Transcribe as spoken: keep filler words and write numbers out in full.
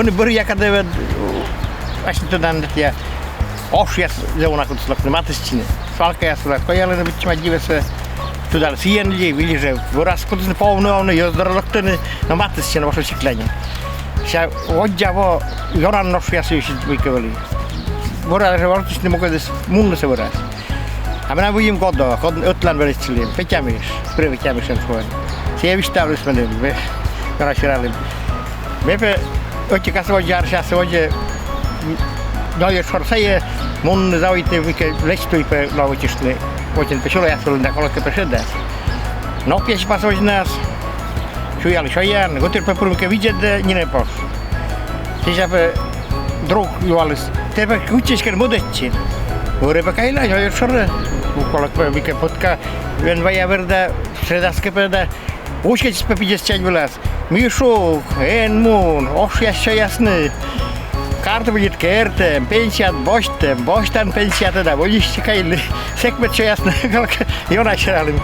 Ӧні бӧръя кадӧ ӧд асьныд тӧданныд, ошъяс зэв уна кутісны локны матыстчыны. Свалкаяс вылас коялӧны быттьӧ мадьывсӧ. Тыдалӧ, сійӧн ли, выль жӧ вӧрас кутісны повны овны, йӧз дорӧ локтӧны, но матыстчыны вошӧссикла нин. Сэсся воддза во ёна ошъяс висьыд мыйкӧ вӧлі. Вӧрас жӧ ворсісны мукӧдыс мунны сы вӧрас. А менам выйым Годо, Год-, ӧтлаын велӧдчылім, Петямиш, Петямишын шуӧны. Сійӧ висьтавліс меным, ме ёна сералім. Ме пӧ ӧти касӧ водзӧ, арӧс часӧ водзӧ, но и шор сайӧ мунны заводитны, мыйкӧ лэдз туй пӧ лоӧ вӧчыштны, вотӧн пӧ сюрӧяс вылын да, колӧкӧ, пӧ шедас. Но песьпас водзас сюялі сёян, гӧтыр пӧ пыр мыйкӧ видзӧдӧ, нинӧм пош. Сэсся пӧ друг юаліс: «Тэ пӧ кытчӧ эськӧ мӧдӧдчин?» «Вӧрӧ пӧ кайла, но и шорӧ». Колӧкӧ, пӧ мыйкӧ пӧтка венвая вӧр да, шедас кӧ пӧ да. Уськӧдчис пӧ пидзӧс чань вылас: «Мишук, эн мун, ошъяс сёясны. Картупельыд кӧ, эртӧм, пенсияыд босьтӧм, босьтан пенсиятӧ да, водзысь кайлы. Сэк мед сёясны». Колӧкӧ, ёна сералім.